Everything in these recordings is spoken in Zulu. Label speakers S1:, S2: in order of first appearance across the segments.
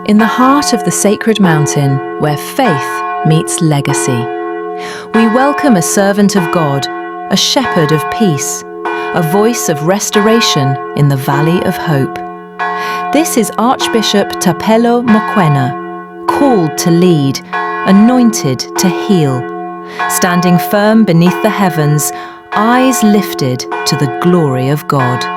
S1: In the heart of the sacred mountain, where faith meets legacy, we welcome a servant of God, a shepherd of peace, a voice of restoration in the Valley of Hope. This is Archbishop Thapelo Mokoena, called to lead, anointed to heal, standing firm beneath the heavens, eyes lifted to the glory of God.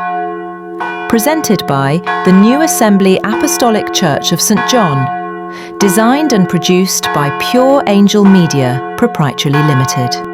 S1: Presented by the New Assembly Apostolic Church of St. John. Designed and produced by Pure Angel Media Proprietary Limited.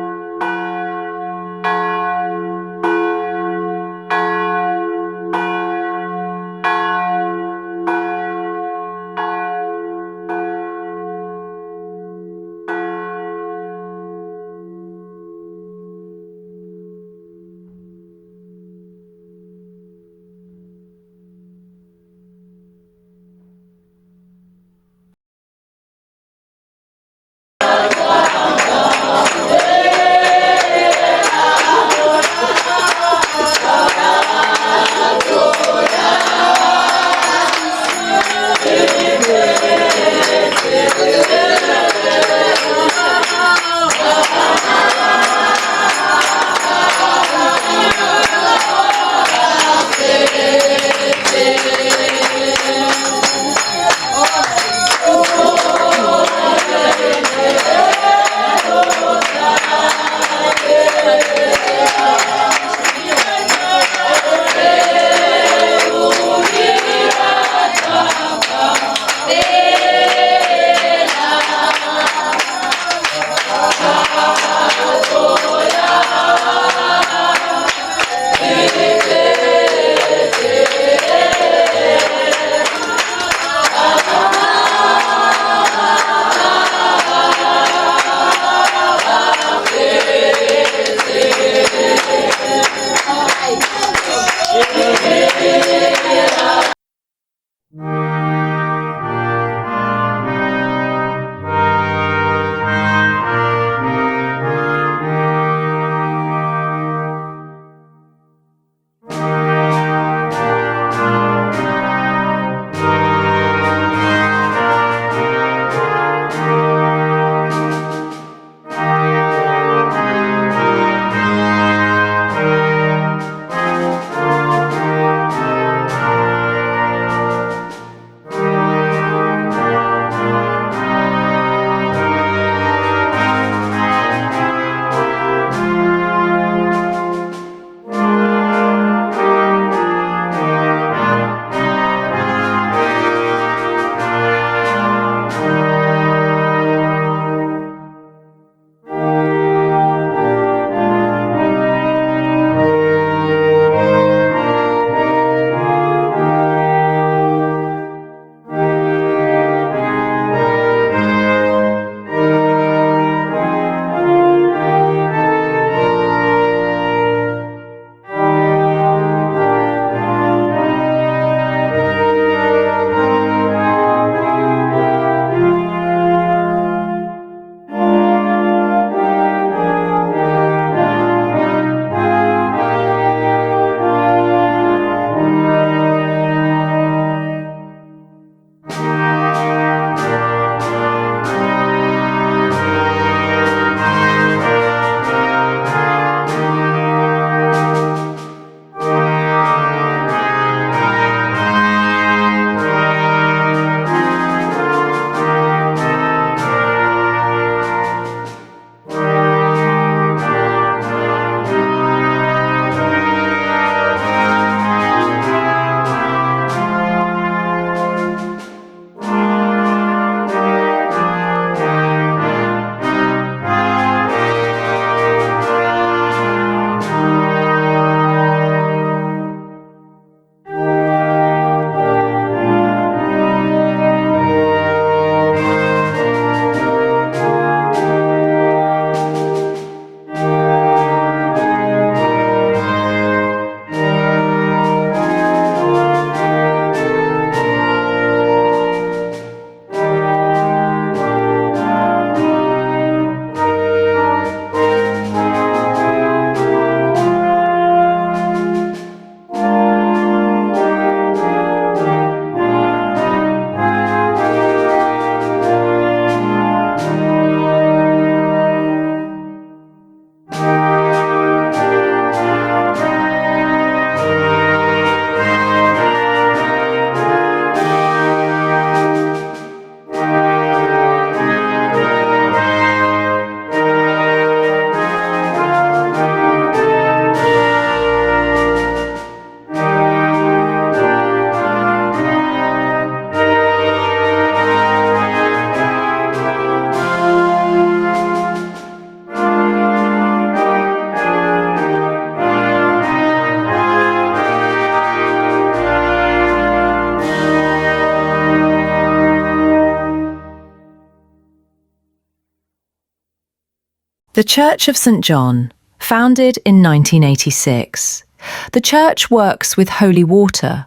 S1: The Church of St. John, founded in 1986. The church works with holy water.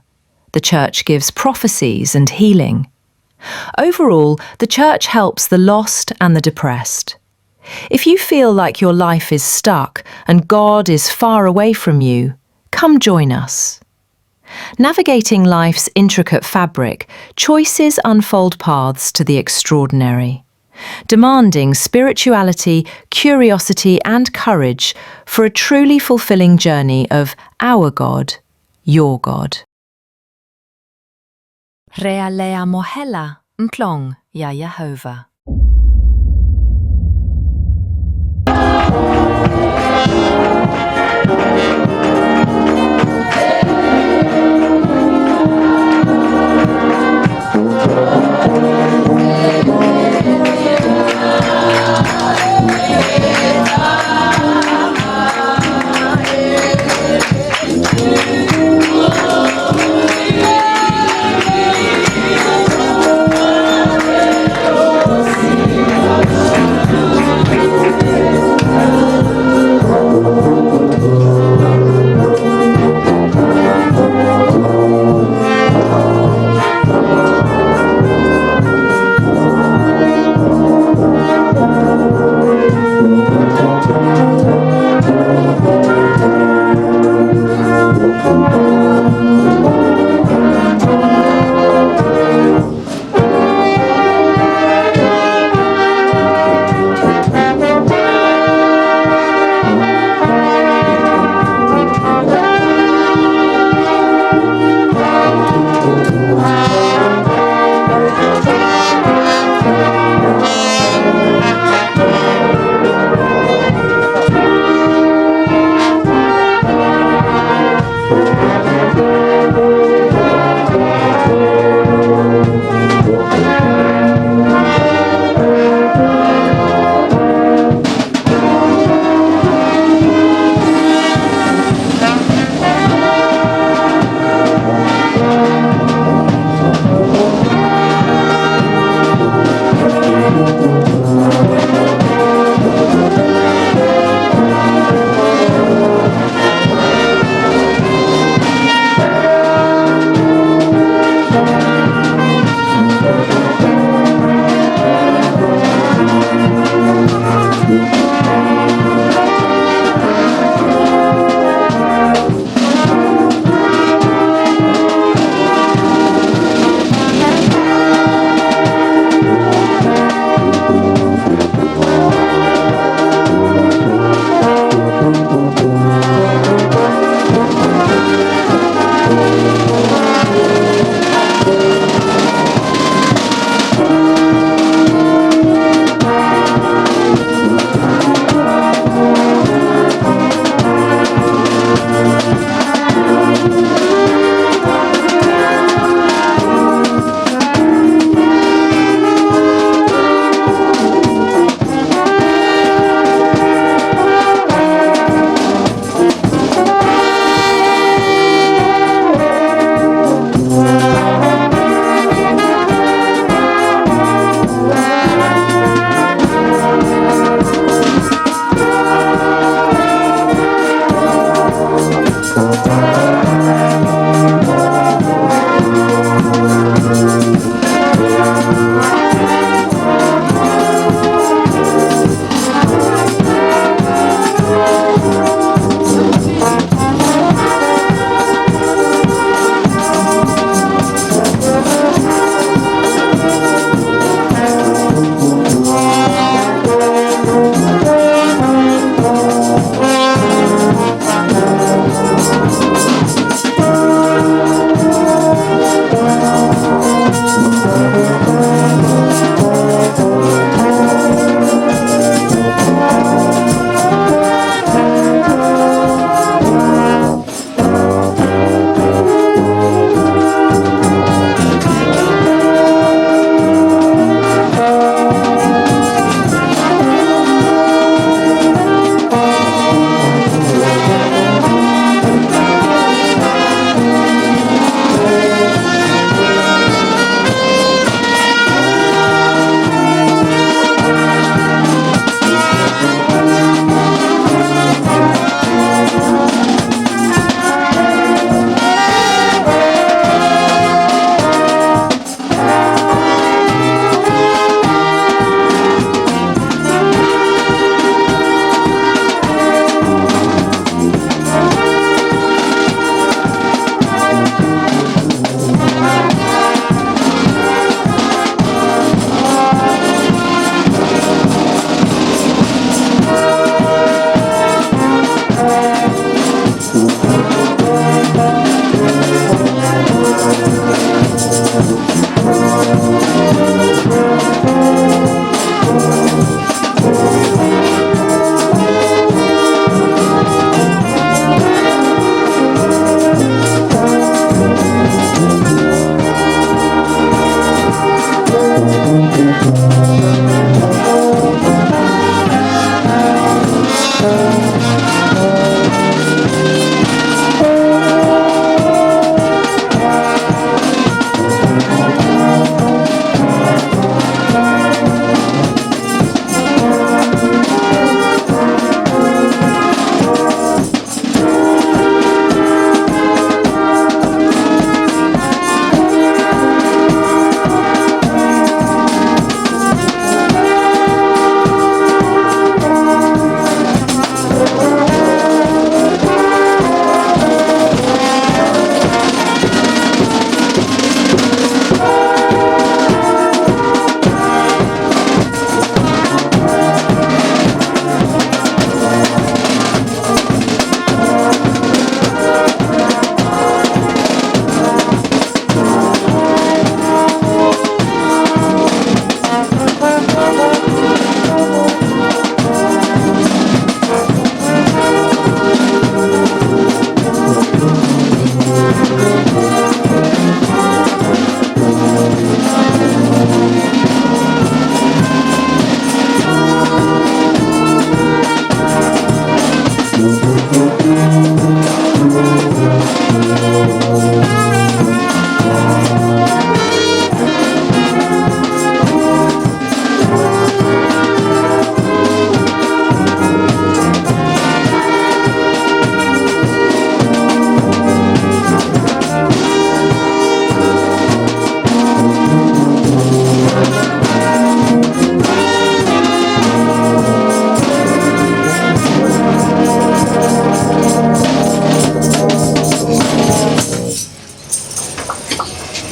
S1: The church gives prophecies and healing. Overall, the church helps the lost and the depressed. If you feel like your life is stuck and God is far away from you, come join us. Navigating life's intricate fabric, choices unfold paths to the extraordinary, demanding spirituality, curiosity, and courage for a truly fulfilling journey of our God, your God. Rea mohela mplong ya Yehova.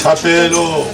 S2: Thapelo.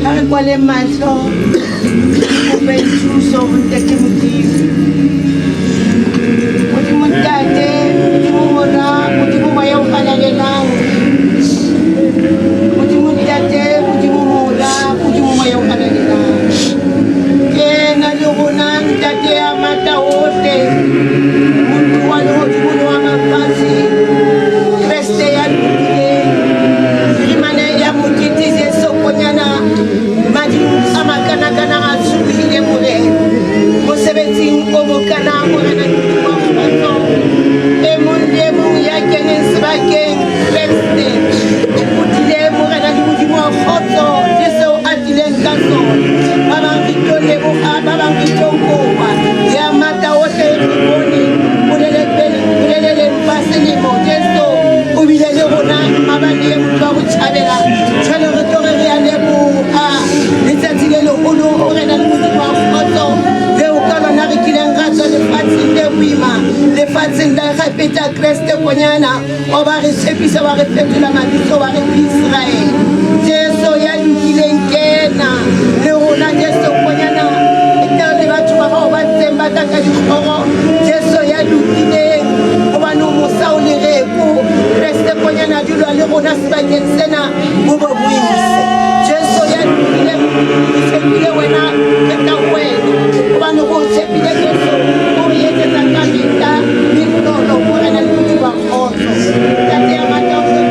S3: Ha re kwaleng mahlo, re kope thuso ho Ntate Modimo. Modimo Ntate, Modimo Mora, Modimo Moya o Halalelang. Modimo Ntate, Modimo Mora, Modimo Moya o Halalelang. Kena le rona Ntate ya matla ohle, Motho wa lehodimo le wa mafatshe, Kreste ya lokileng, Phirimane ya mokete Jesu Konyana, madimo a makanakana a tsholohile Morena. Mosebetsing o mokana Morena Modimo wa kgotso, e mong le e mong ya keneng sebakeng Kreste o tlile Morena le Modimo wa kgotso le seo a tlileng ka sona. Ba bang re tlo leboha, ba bang re tlo kopa. Ya matla ohle re bone boleleleng ba selemo Jesu o bile le rona mabapi e motho wa botjhabela. Jwale re tlo re re a leboha letsatsi le leholo Morena le Modimo wa kgotso leo ka lona re kileng ra tswa lefatsheng le boima, lefatsheng la Egepeta. Kreste Konyana wa ba re tshepisa, wa re fetola mabitso, wa re Israele. Jesu ya lokileng kena le rona Jesu Konyana, e tla le batho ba hao ba ntseng ba tla ka dikgoro. Jesu ya lokileng, hobane o mosa o lereko. Kreste Konyana dula le rona sebakeng sena, bo bo buise. Jesu ya lokileng, re tshepile wena, re tla ho wena, hobane o tshepile Jesu, o re etsetsa ka mehla mehlolo. Morena le Modimo wa kgotso, Ntate ya matla ohle,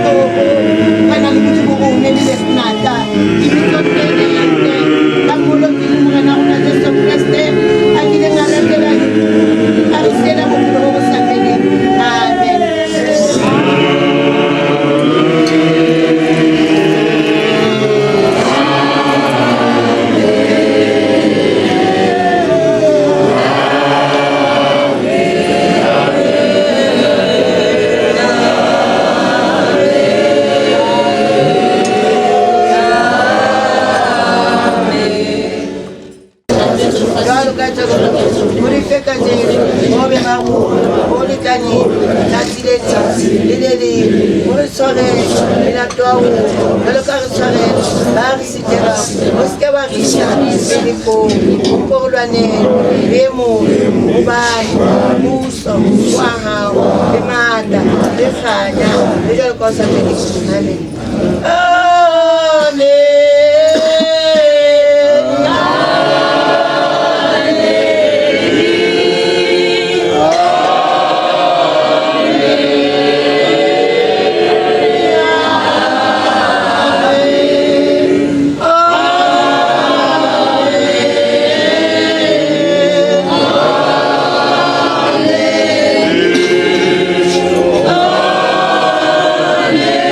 S3: Morena le Modimo o memile senatla lebitsong le letle la Mmoloki le Morena rona Jesu Kreste a kileng a ratela a re siela bophelo bo bo sa feleng. Amen. Jwalo ka jalo o re fe kajeno bohobe ba rona bo lekaneng tsatsi le leng le le leng. O re tshwarele melato ya rona jwalo ka re tshwarela ba re sitelwang. O se ke wa re isa melekong, empa o re lwanele ho e mobe. Hobane mmuso ke wa hao, le matla, le kganya, le jwalo ka ho sa feleng. Amen. Amen. Amen.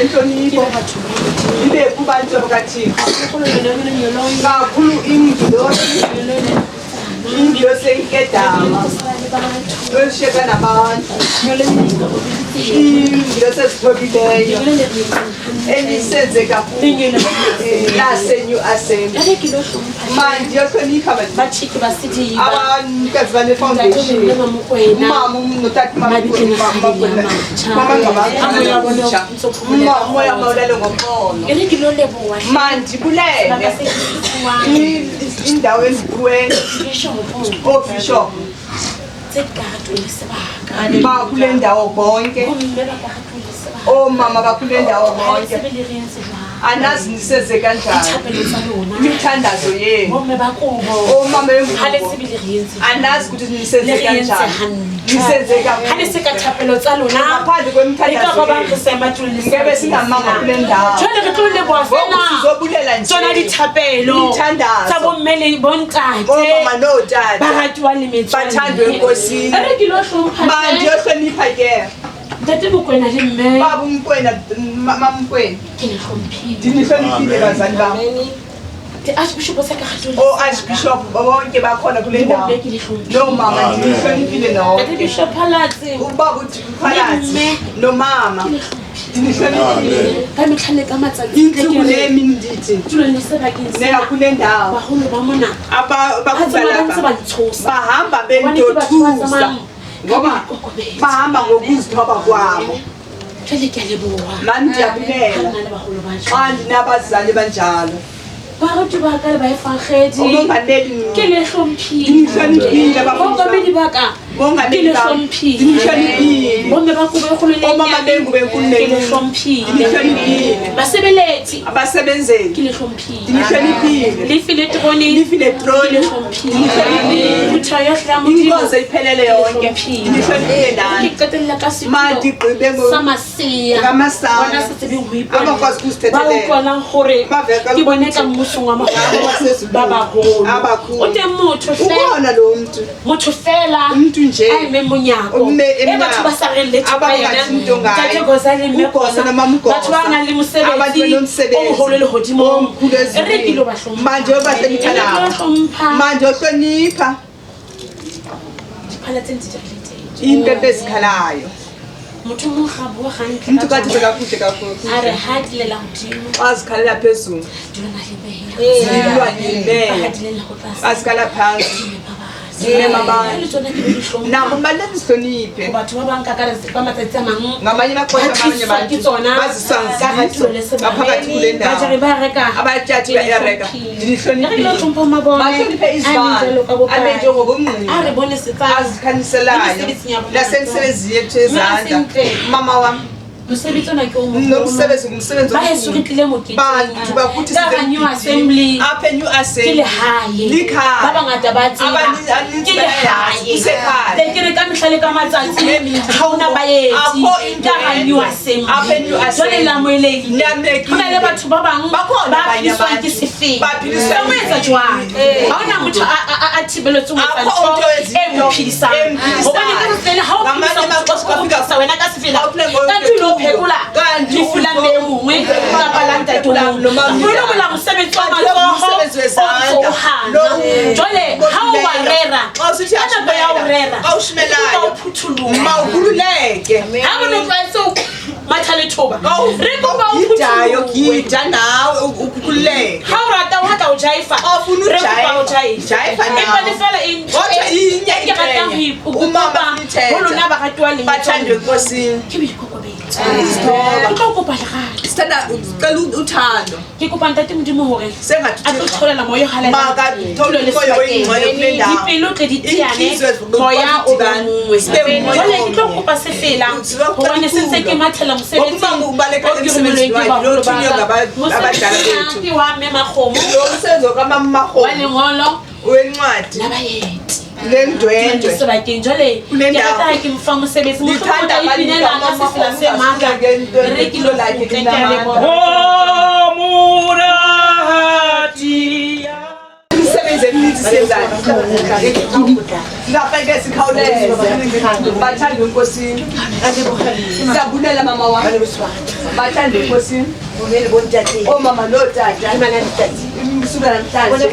S3: Inhlonipho ibe kubantu bakaThixo kakhulu ingilosi ingilosi enkedama lolisheka nabantu ingilosi ezithobileyo enisenze kakhulu lase-New Assembly manje yohlonipha abanikazi bale foundation umama notata mama umoya mawulale ngoxolo mandibulele indawo endikuwe obishop bakule ndawo bonke omama bakule ndawo bonke anazi niseze kanjani imithandazo yenu omama bengubo anazi ukuthi niseze kanjani nisenze ngaphandle kwemithandazo ngebe singamama kule ndawo sizobulela nje imithandazo omama notata bathandwe enkosini manje yohlonipha ke
S2: Ntate Mokoena le mme
S3: Baba Mokoena, mama Mokoena, ndinihloniphile bazali bam.
S2: Di-archbishop sa ka Khatholika.
S3: O-archbishop bonke bakhona kule ndawo.
S2: Bomme ke le hlomphile.
S3: Nomama ndinihloniphile nonke.
S2: Ntate Bishop Phalatse.
S3: Ubaba uPhalatse nomama ndinihloniphile.
S2: Ka mehla le ka matsatsi
S3: Iintsuku nemini ndithi
S2: tulong le sebakeng sena.
S3: neya kule ndawo.
S2: Baholo ba mona.
S3: Aba
S2: Ba tsamaya ba ntse
S3: bakuba
S2: ba
S3: lapha
S2: ntshosa.
S3: bahamba
S2: Hobane ke batho ba
S3: bendothusa
S2: tsamayang ka
S3: ngoba
S2: boikokobetso.
S3: bahamba ngokuzithoba kwabo.
S2: Jwale ke a leboha.
S3: Nami
S2: Ha
S3: ndiyabulela
S2: nna le baholo ba
S3: xa
S2: jwalo.
S3: ndinabazali banjalo.
S2: Baruti ba ka le baefangedi.
S3: Umongameli
S2: Ke le hlomphile.
S3: Ndinihloniphile bafundisi.
S2: Bongamedi ba ka. Ke
S3: Bongameli
S2: le
S3: bam.
S2: hlomphile.
S3: Ndinihloniphile.
S2: Bomme ba kobo e kgolo le e
S3: Omama
S2: nyane.
S3: bengubo enkulu
S2: Ke le
S3: nencane.
S2: hlomphile.
S3: Ndinihloniphile.
S2: Basebeletsi.
S3: Abasebenzeli.
S2: Ke le hlomphile.
S3: Ndinihloniphile.
S2: Lefi le terone.
S3: Lifi letroni.
S2: Ke le hlomphile.
S3: Ndinihloniphile.
S2: Phutheho yohle ya Modimo.
S3: Inkonzo iphelele yonke. Ndinihloniphile
S2: Ke
S3: nani.
S2: qetella ka setulo
S3: Mandigqibe
S2: sa masea.
S3: ngamasana.
S2: Bona se tsebeng ho ipona.
S3: Abakwazi ukuzithethelela.
S2: Ba utlwalang hore
S3: Baveka
S2: ke bone ka mmusong wa maholo
S3: Abasezulwini.
S2: ba baholo.
S3: Abakhulu.
S2: O teng motho hle.
S3: Ukhona lo mntu.
S2: Motho fela.
S3: Umntu nje.
S2: A emeng monyako.
S3: Ume
S2: E
S3: emnyango.
S2: batho ba sa reng letho ka yena.
S3: Abangathi into ngaye.
S2: Ntate Gosa le mme
S3: Ugosa
S2: Gosa.
S3: nomama uGosa.
S2: Batho ba nang le
S3: Abantu
S2: mosebetsi
S3: benomsebenzi.
S2: o moholo lehodimong.
S3: Omkhulu
S2: E re ke
S3: ezulwini.
S2: lo ba hlompha.
S3: Manje yobahlonipha
S2: E re ke lo
S3: nabo.
S2: hlompha.
S3: Manje yohlonipha
S2: Diphala tse ntse di re letetse.
S3: iimpempe ezikhalayo.
S2: Motho o mong ga a bua hantle
S3: Umntu
S2: ka
S3: kathi
S2: tsona.
S3: kakuhle kakhulu.
S2: A re ha dilela hodimo.
S3: Xa zikhalela phezulu.
S2: Di lwana le meya.
S3: Zilwa
S2: Ba
S3: nemeya.
S2: ha dilela ho tlase.
S3: Xa zikhala phantsi.
S2: Di mema batho.
S3: Zimema abantu.
S2: Le tsona ke be di hlompha.
S3: Nabo kumele zihloniphe.
S2: Batho ba bang ka ka ka matsatsi a mang
S3: Ngamanye amaxesha
S2: ba
S3: abanye
S2: tliswa
S3: abantu
S2: ke tsona
S3: baziswa
S2: ka
S3: nzizo
S2: hare le sebaka.
S3: ngaphakathi kule
S2: Bajari
S3: ndawo.
S2: ba reka.
S3: Abatyathi bayareka.
S2: E re ke lo
S3: Ndinihloniphile.
S2: hlompha mabone.
S3: Bahloniphe
S2: A
S3: izibane.
S2: meng jwalo ka bopaki.
S3: Abe njengobungqina.
S2: A re bone setsang.
S3: Azikhanyiselayo.
S2: Lemesebetsing ya rona.
S3: Nasemsebenzini yethu yezandla.
S2: Mme a sentle.
S3: Mama wam.
S2: Mosebetsi ona ke o
S4: Lo msebenzi ngumsebenzi
S2: Ba heso re tlile moketeng.
S4: Bantu bakuthi
S2: Ka hara New Assembly.
S4: Apha New
S2: Ke
S4: Assembly.
S2: lehae.
S4: Likhaya.
S2: Ba bangata ba tseba.
S4: Abaninzi
S2: Ke
S4: bayayazi.
S2: lehae.
S4: Kusekhaya.
S2: Teng ke re ka mehla le ka matsatsi ha hona baeti.
S4: Akho
S2: Ka hara New Assembly.
S4: Apha New Assembly.
S2: Jwale le amohelehile.
S4: Niamekile.
S2: Ho na le batho ba bang
S4: Bakhona
S2: ba
S4: abanye
S2: philiswang
S4: abantu.
S2: ke sefela.
S4: Baphiliswa
S2: Ka ho etsa jwang? Ha hona motho a thibeletsweng ho etsa
S4: Akho
S2: ntho
S4: umuntu oyenza
S2: e mo
S4: into
S2: phedisang.
S4: emphilisayo.
S2: Hobane ka tsela ena ha o
S4: Ngamanye
S2: phedisa motho,
S4: amaxesha
S2: o phedisa wena ka sefela.
S4: Awuphile ngoyiphethulo.
S2: Kanti o lo phekola
S4: Kanti
S2: lefu la mme e mongwe kapa la ntate o mong.
S4: Noma
S2: O lo bola mosebetsi wa
S4: Kanti lo
S2: matsoho
S4: msebenzi
S2: o
S4: wezandla.
S2: ntso o hana.
S4: Lo
S2: Jwale ha o wa rera,
S4: Xa usithi
S2: ka nako ya ho rera,
S4: Xa ushumelayo.
S2: o phutholoha.
S4: Mawukhululeke.
S2: Ha o no tlwaetse ho matha lethoba, re kopa o
S4: Gidayo
S2: phutholohe.
S4: gida nawe ukhululeke.
S2: Ha o rata o batla ho jaifa,
S4: Xa ufuna
S2: re kopa o
S4: ujayiva,
S2: jaife.
S4: jayiva
S2: Empa
S4: nawe.
S2: le fela e ntho
S4: Kodwa inye
S2: e ke ratang ho
S4: into enye.
S2: ho
S4: Umama
S2: kopa
S4: funa ithetha.
S2: ho lona baratuwa le
S4: Bathandwe
S2: metswalle.
S4: enkosini.
S2: Ke boikokobetso.
S4: Izithoba.
S2: Ke tlo kopa lerato.
S4: Sithanda sicela uthando.
S2: Ke kopa ntate Modimo hore
S4: Sengathi
S2: a tlo theolela moya o halalelang
S4: Makathole
S2: tulo le
S4: umoya
S2: sebakeng.
S4: oyingcwele kule ndawo.
S2: Dipelo tle di teane,
S4: Inhliziyo
S2: moya o be
S4: zidibane.
S2: mongwe.
S4: Sibe ngumoya
S2: Jwale ke tlo
S4: omnye.
S2: kopa sefela
S4: Uziwa
S2: hobane se ntse ke mathela mosebetsing
S4: Ngokuba ubaleka
S2: o ke
S4: emsebenzini
S2: romilweng ke
S4: wakhe,
S2: baholo
S4: lo
S2: ba
S4: othunywe
S2: ka.
S4: abadala
S2: Mosebetsi
S4: bethu.
S2: ona ke wa mme Makgomo,
S4: Lo msebenzi okamama
S2: wa
S4: Makgomo
S2: lengolo
S4: wencwadi
S2: la baeti.
S4: lendwendwe.
S2: Sebakeng. Jwale
S4: Kule
S2: ke
S4: ndawo.
S2: rata ha ke mofa mosebetsi. Mohlomong o
S4: Ngithanda
S2: tla ipinela ka
S4: abantu
S2: sefela se matla. Re ke lo
S4: lakhe
S2: kgutle, ke a leboha.
S4: Imisebenzi emininzi siyenzayo. Singafike sikhawuleze. Bathande enkosini. Siyabulela mama wami. Bathande enkosini. Omama notata. Isuka namhlanje.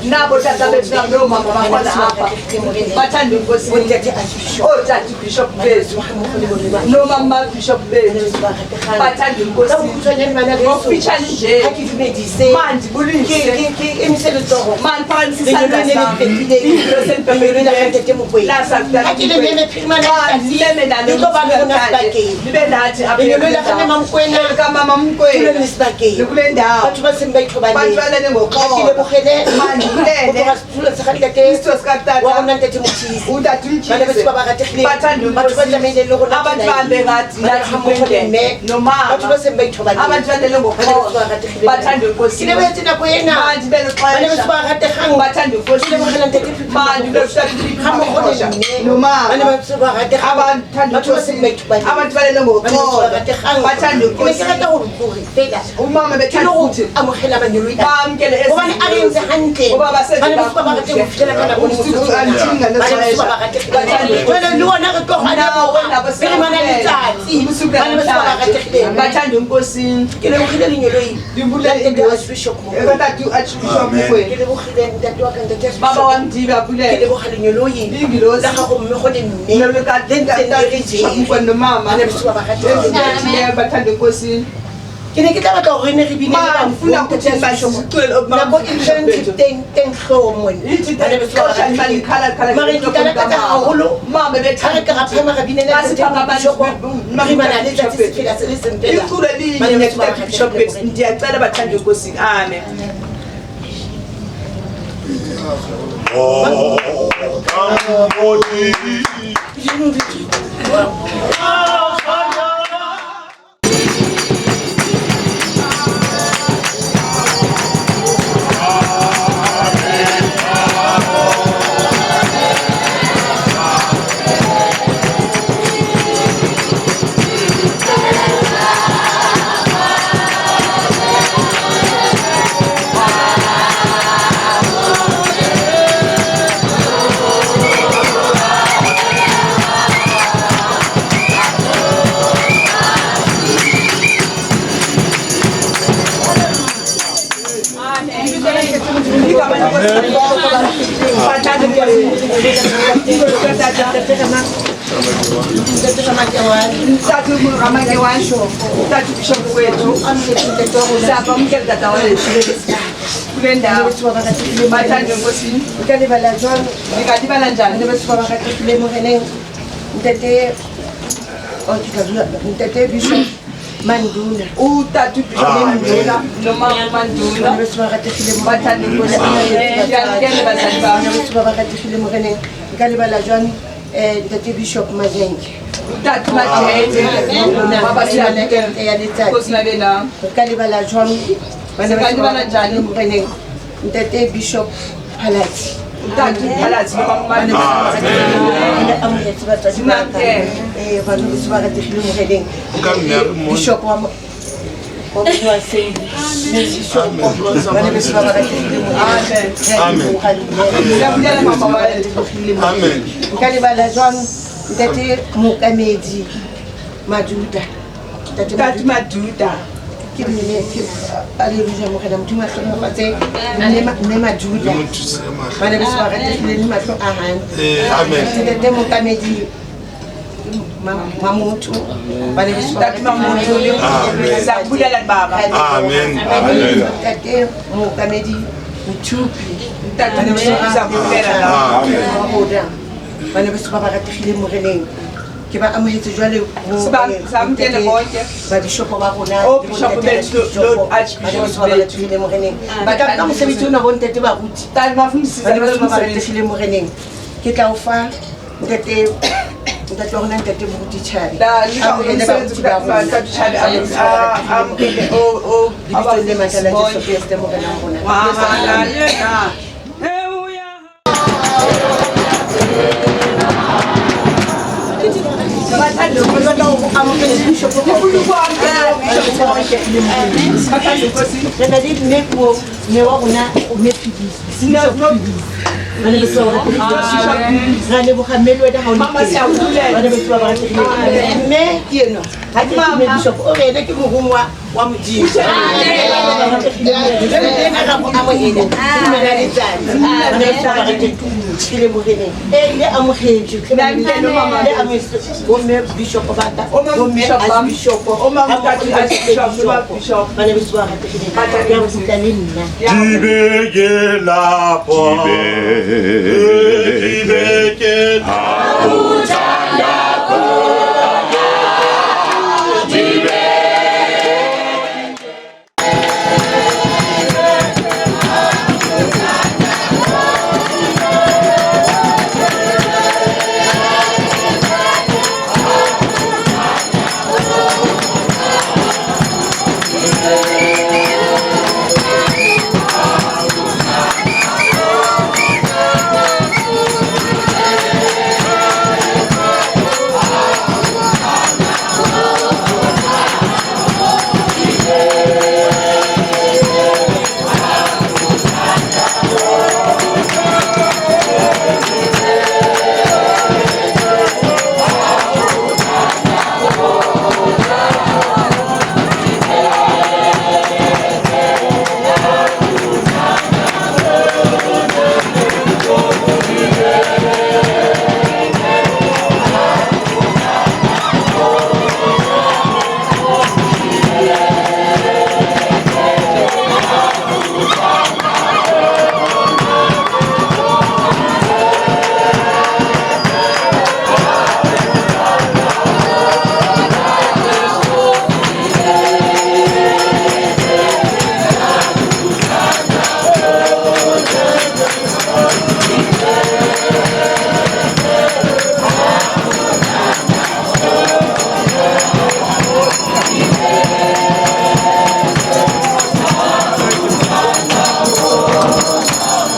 S4: Nabo tata bethu nomama bakhona apha. Bathande enkosini. Otata Bishop bethu. Nomama Bishop bethu. Bathande enkosini. Ngokufitshane nje. Mandibulise. Mandiphakamise isandla sami. Ingilosi elibhekile. Mandileme nalo namhlanje. Libe nathi apha Likamama Mokwena. Likule ndawo. Bantu balele ngoxolo. Mandibulele. Isitulo sikatata. Utata uMkhize. Bathande enkosini. Abantu bahambe ngathi nathi kwendele. Nomama. Abantu balele ngoxolo. Bathande enkosini. Mandibele xesha. Bathande enkosini. Mandibele xesha. Nomama. Abathanda enkosini. Abantu balele ngoxolo. Bathande enkosini. Umama bethanda ukuthi bamkele
S3: Hobane a re entse hantle.
S4: Ngoba basenze
S3: Bana beso ba ba rateng ho fihlela ka nako
S4: Usuku andinga nexesha.
S3: Jwale le ona re tlo kgona
S4: Nawe nabo
S3: re re mana letsatsi.
S4: Usuku
S3: Bana beso ba ba rategileng.
S4: Bathanda enkosini.
S3: Ke lebohile lengeloi
S4: Ndibulele
S3: la ntate
S4: ingelosi.
S3: Archbishop Mokoena.
S4: Ekatata u-Archbishop
S3: Ke
S4: Mokoena.
S3: lebohile ntate wa ka, ntate Archbishop.
S4: Baba wam Ndibe
S3: Ke
S4: abulela.
S3: leboha lengeloi
S4: Ingelosi.
S3: la gago mme go le mme le ntseng le re
S4: Archbishop
S3: jere.
S4: Mokoena nomama.
S3: Bana beso ba ba rategileng.
S4: Bathanda enkosini.
S3: Ke ne ke tla batla hore re ne re bine le
S4: Ma, ndifuna
S3: ntate
S4: ukuthi
S3: Archbishop.
S4: basicele
S3: Nako e ntse teng hloohong mona.
S4: Ithi
S3: Bana beso ba ba
S4: xesha
S3: rategileng.
S4: malikhala khala
S3: Mare ke tla lakatsa haholo
S4: mama
S3: ha re ka ra phema ra binela ntate
S4: Basiphaka
S3: Bishop, re mana letsatsi sefela se le seng fela.
S4: Iculo elinye
S3: Bana beso ba ba
S4: Bishop
S3: rategileng.
S4: ndiyacela bathanda enkosini. Amen. Igama lenkosi. Bathanda enkosini. Tata Ramakewane, Tata Bishop wethu. Siyabamukela tata wethu kule ndawo. Bathanda enkosini.
S3: Nka lebala jwang?
S4: Ndingalibala njani?
S3: Bana beso ba ba rategileng moreneng. Ntate, oh, ke tla bua, ntate Bishop Manduna.
S4: Utata uBishop Manduna nomama
S3: Bana
S4: Manduna.
S3: beso ba rategileng
S4: Bathanda enkosini. Ndiyamkela bazali bam.
S3: Bana beso ba ba rategileng moreneng. Nka lebala jwang Ntate Bishop Majenge.
S4: Ntate Majenge. Baba siyamukela. Nkosi mabe nawe.
S3: Re ka lebala jwang?
S4: Se ka lebala njani?
S3: Moreneng. Ntate Bishop Phalatsi.
S4: Ntate Phalatsi ba
S3: Amen. Amohetse batswadi ba ka. Bana beso ba rategile moreneng. Bishop wa wa Sendi. Bana beso ba rategile moreneng.
S5: Amen. Amen.
S3: Nka lebala jwang Ntate Mookamedi Maduda.
S4: Ntate Maduda.
S3: Ke mme ke aleluya morena Modimo a hlohonolofatse mme Maduda. Bana beso ba rategile le mahlo a hae.
S5: Amen.
S3: Ntate Mookamedi Mamotho. Bana beso ba
S4: Ntate Mamotho. Siyakubulela baba.
S5: Amen.
S3: Ntate Mookamedi Mothupi.
S4: Ntate Mothupi siyakubulela baba.
S3: Amen. Bana beso ba rategile moreneng. Ke ba amohetse jwale ho
S4: Samukele bonke.
S3: Ba bishopo ba rona.
S4: O bishop bethu lo archbishop
S3: ba rategile moreneng. Ba ka ka mosebetsi ona bo ntate baruti.
S4: Ntate bafundisi
S3: Bana beso ba rategile moreneng. Ke tla o fa ntate ntate wa rona ntate Moruti Chabi.
S4: La
S3: Amohele
S4: umsebenzi
S3: baruti ba rona.
S4: Ntate Chabi amukele o
S3: Lebitsong le matla la Jesu Kreste morena wa rona.
S4: Wa yena.
S3: Re na le mme ko mme wa rona mme Philisi. Bana beso ba rategile. Ra leboga mme le wena ha o le
S4: Mama,
S3: teng.
S4: siyabulela.
S3: Bana beso ba rategile. Mme ke enwa. Ha ke re mme Bishop o re ena ke morongwa wa Modimo. Jwale le ena ra mo amohela. Dumela letsatsi. Bana beso ba rategile. Ke le moreneng. Le amohetswe.
S4: Mama.
S3: Le amohetswe. Bomme Bishop ba ka.
S4: O mama
S3: Bomme
S4: Bishop ba.
S3: Archbishop.
S4: O mama Ntate Archbishop, Bishop.
S3: Bana beso ba rategile. Ya ho kgutla le nna.
S5: Dibeke lapho. Dibeke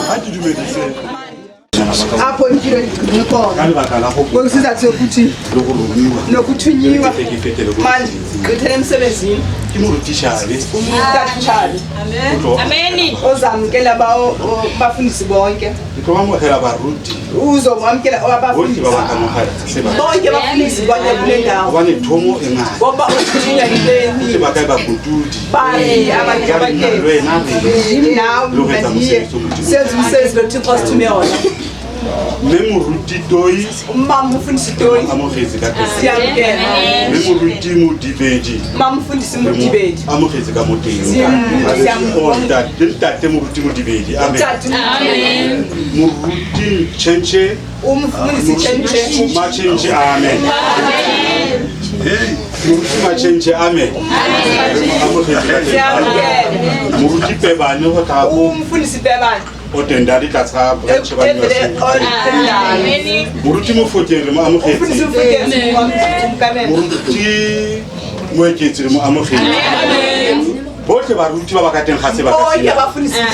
S5: Ha ke dumedise
S4: Apho impilo igcine khona.
S5: ka lebaka la go
S4: Ngokusizathu sokuthi
S5: le go romiwa
S4: nokuthunyiwa
S5: Ke tle ke fetele ko
S4: manje
S5: mosebetsing.
S4: gqithele emsebenzini
S5: Ke moruti Shabe
S4: uMntate Chabi
S5: o tlo
S2: Amen.
S4: ozamukela bafundisi bonke
S5: ke tlo amogela baruti
S4: uzomamukela
S5: botlhe
S4: abafundisi
S5: ba ba kamogela sebaka
S4: bonke bafundisi bonke kule ndawo
S5: gobane thomo e ngata
S4: ngoba uthunywa into
S5: botlhe
S4: eningi
S5: ba kae bakotudi
S4: bayi abanye
S5: ka re nna le
S4: abakhe
S5: wena re
S4: nawe
S5: Le ho etsa
S4: mna ndiye
S5: mosebetsi o Modimo.
S4: senze umsebenzi lo Thixo asithume wona
S5: Mme moruti Toi
S4: umama umfundisi Toi
S5: amogetse ka teng
S4: siyamukela
S5: mme moruti Modibedi
S4: umama umfundisi
S5: re mo
S4: Modibedi
S5: amogetse ka mo teng
S4: Siyam-
S5: Oh, ntate le ntate moruti Modibedi amen
S4: Ntate
S5: moruti Tshentšhe
S4: umfundisi Tshentšhe
S5: Matšhentšhe amen moruti Matšhentšhe amen Re mo amogetse ka teng
S4: siyamukela
S5: moruti Pebane go tla ko
S4: umfundisi Pebane
S5: Otendali tlasa branch ba New Moruti Mofokeng re mo amogetse. Moruti Moeketsi re mo amogetse. Botlhe baruti ba ba ka teng ga sebaka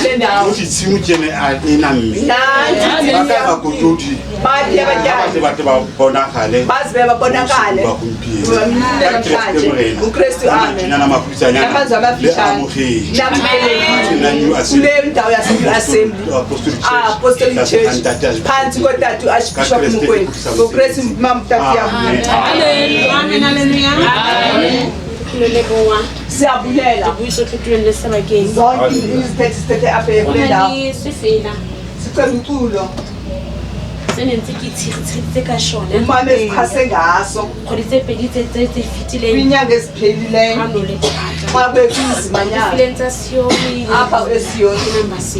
S5: sena. Mo ditshimo tsene a e namme. Ba ka bakotodi. Ba tle ba tle ba bonagale. Ba gompieno. Ka Kreste Morena. Dinana makhutshwanyana le amogetse.
S4: Apostolic Church phansi kotatu Archbishop Mokwena ngoKristu mamtatu.
S2: Amen. Amen. Hallelujah.
S4: Siyabulela zonke iziphethe sithethe apha kule ndawo. Sicela umculo umama esichase ngaso kwiinyanga eziphelileyo xa bekunzimanyana apha eSiyoni
S2: number 6.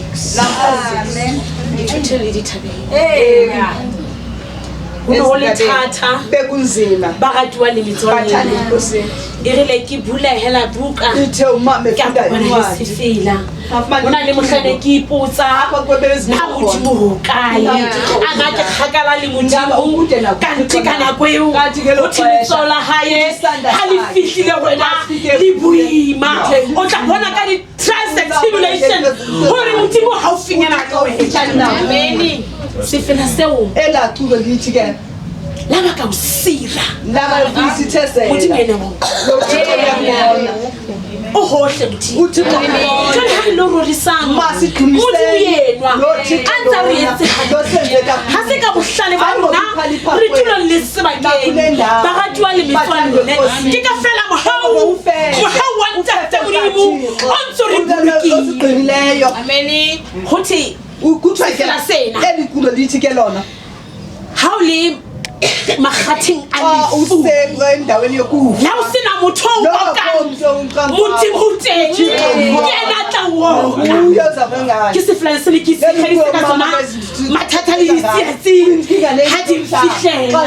S4: Bekunzima
S2: baratuwa le metswalle e rile ke bulehela buka
S4: ithe umama efunda incwadi
S2: sefela ona le mohlane ke ipotsa na Modimo ho kae a ga ke kgakala le Modimo ka nthe ka nako eo o letsoho la hae ha le fihlile wena le boima o tla bona ka di trials and tribulation hore Modimo haufinyana ka wena. Amen. Sefela seo
S4: ela culo lithi ke
S2: laba ka usira
S4: laba kusithesela
S2: Modimo ena mo o hohle Modimo
S4: uthi
S2: jwale ha re lo rorisang
S4: masidumiseni
S2: Modimo yenwa a ntsa re etse ha se ka bohlale ba rona re tulong le sebakeng baratuwa le metswalle ke ka fela mohau wa Ntate Modimo o ntso re bolokile.
S4: Amen.
S2: Ho the
S4: ukuthiwa ke
S2: sena
S4: eli culo lithi ke lona
S2: ha o le makgatheng a lefu
S4: usekwe endaweni yokufa
S2: la o sena motho o okang Modimo o teng ke ena a tla o oka ke sefela se le ke se kgadise ka tsona mathata le ditsietsi ha di mfihlela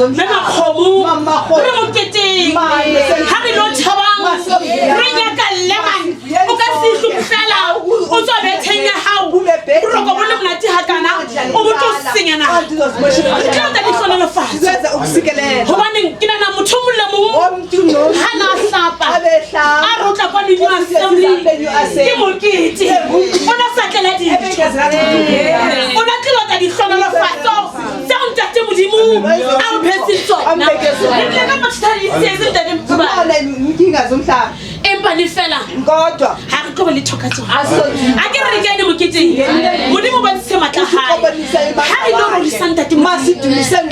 S2: mme Makgomo re moketeng ha re lo thabang re nyaka lemang o ka se ihlokofela o tswa betheng ya hao boroko bo le monate hakana o bo tlo senya naha re tla tla ditlhonolofatso hobaneng ke nahana motho o mong le mong ha na hlapa a rotla kwa New Assembly ke mokete o na sa tlela dijo o na tlilo tla ditlhonolofatso tseo Ntate Modimo a o phetseng tsona re tlile ka mathata le ditsietsi Ntate Mkhubane empa le fela
S4: kodwa
S2: ha re tlo le thoka tsona a ke re kene moketeng Modimo ba ntse matla hae ha re lo rorisa Ntate Modimo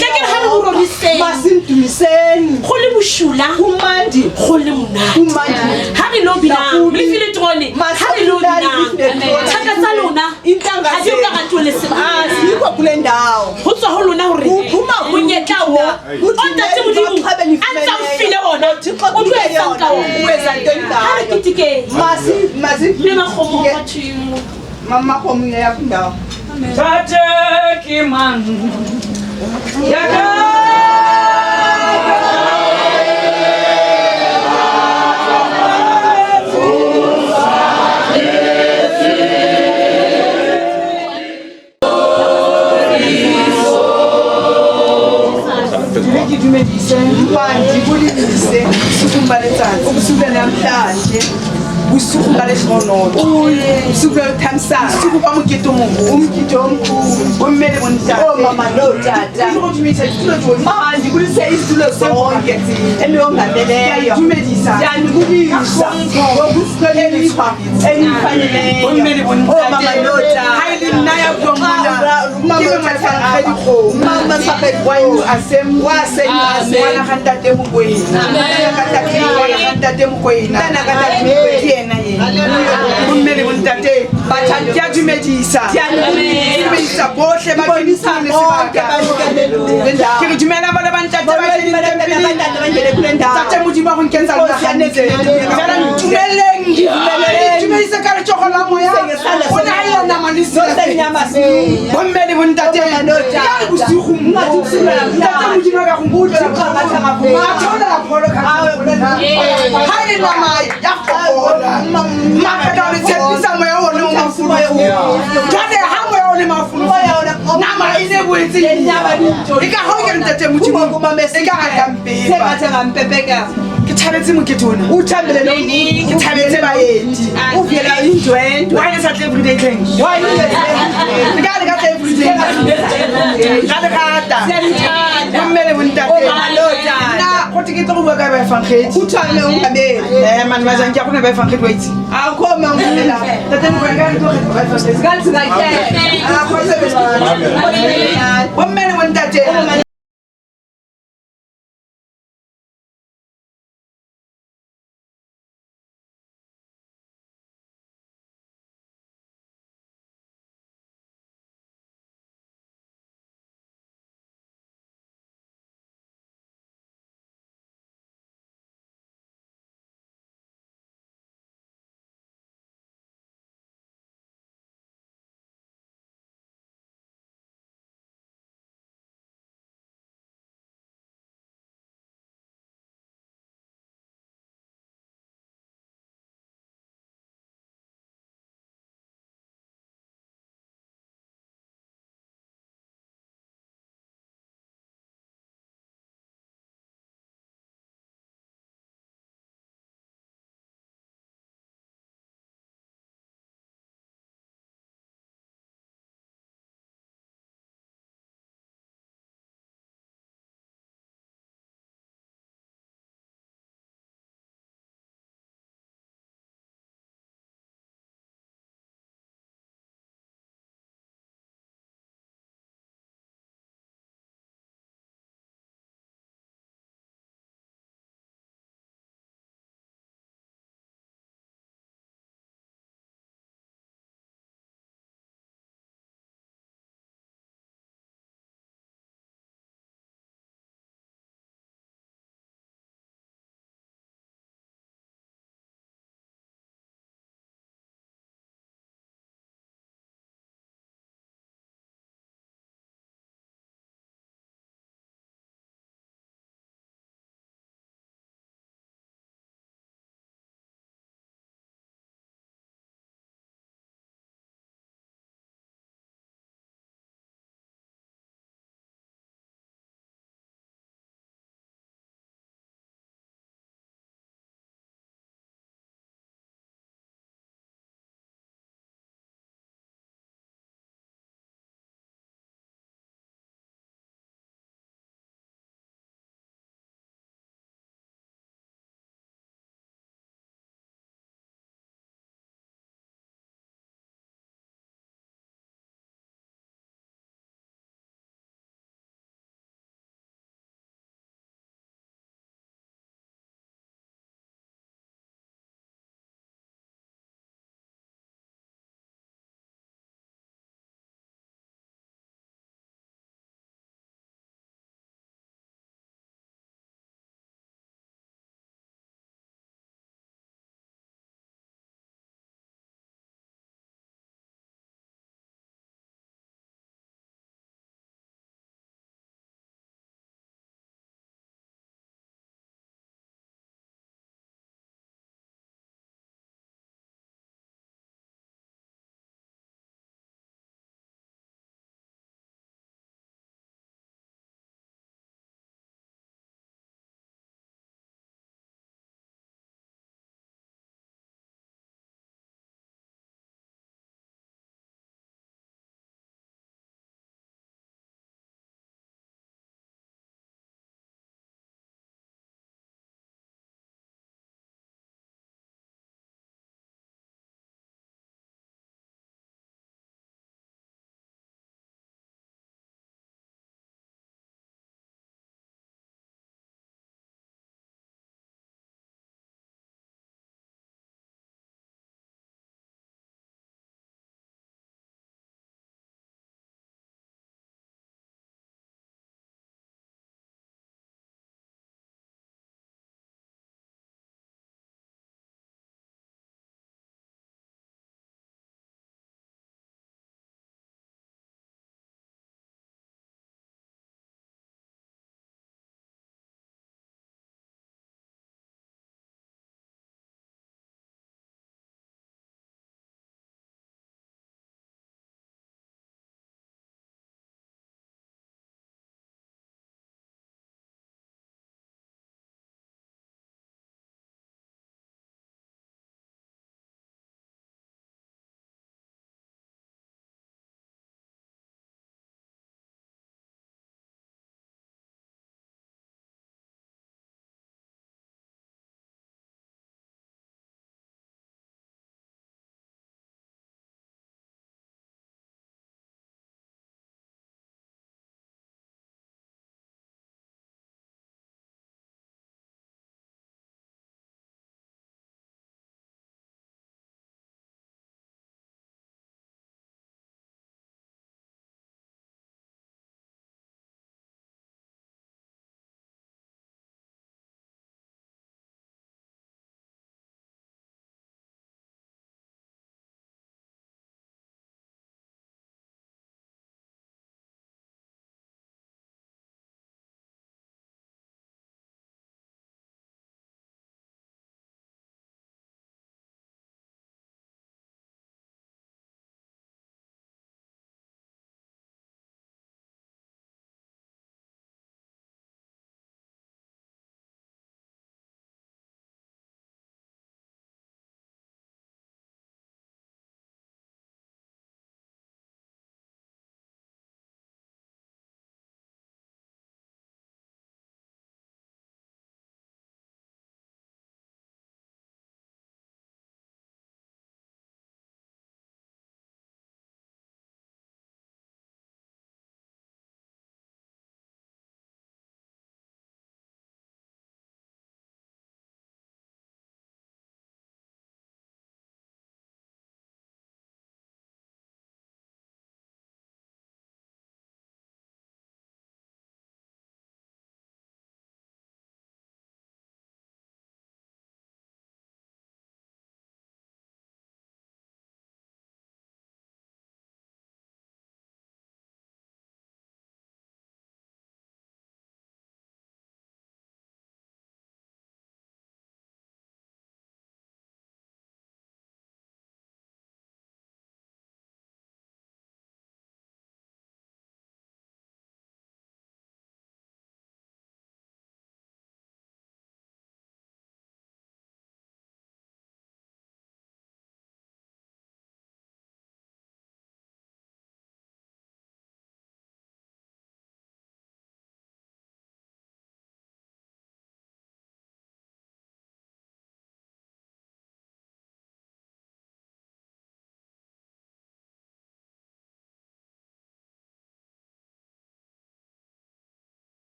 S2: ke re ha re roriseng
S4: masindumiseni
S2: go le boshula
S4: kumandi
S2: go le monate ha re lo binang le file trone ha re lo binang thaka tsa lona ha di ka ratuwa le sebaka
S4: asikho kule ndawo
S2: ho tswa ho lona hore monyetla wo o Ntate Modimo a ntsa o file ona o tlo etsang ka ona
S4: o etsa ntoni
S2: ha re ketekeng
S4: masi masi
S2: le Makgomo ba thumo
S4: mama Makgomo ya kundawo
S6: Tate ke mang ya ka
S4: ke dumedise mandibulise usuku ba letsatsi ubusuku namhlanje usuku ba lehlonono usuku lothamsana usuku ba mokete o moholo umkete omkhulu bomme le bontate oh mama no tata mandibulise izitulo zonke eliyongameleyo ndiyandibulisa ngokusihlonipha enifaneleyo
S6: bomme le bontate
S4: oh mama no tata
S6: ha e le nna ya buang mona ke
S4: mama
S6: Assembly ngwana ga Ntate Mokwena Ntate Mokwena ke ena yena bomme le bontate ke a dumedisa dumedisa bohle ba dumisang le sebaka ke re dumela bana ba ntate ba Ntate Modimo a go nkentsha lona hantle fela ntumeleng dumedise ka letsogo la moya o na le nama le bomme le bontate ka re bosigo Ntate Modimo a ka go nkutlwela a pholo ka ha e nama ya fokola maka ka re tshepisa moya ona o mafulufulu jwale ha E ka hoo ke re ntate Modimo e ka re ka mpepa. Ke thabetse mokete ona. Ke thabetse baeti. Why le sa tle everyday tleng? Le ka le ka tle everyday. Ra le rata. Bomme le bontate. Nna go te ke tlo go bua ka baefangedi. Man majang ke a gona baefangedi wa itse. Tate Mokwena ka re tlo kgetha baefangedi. Bomme le bontate.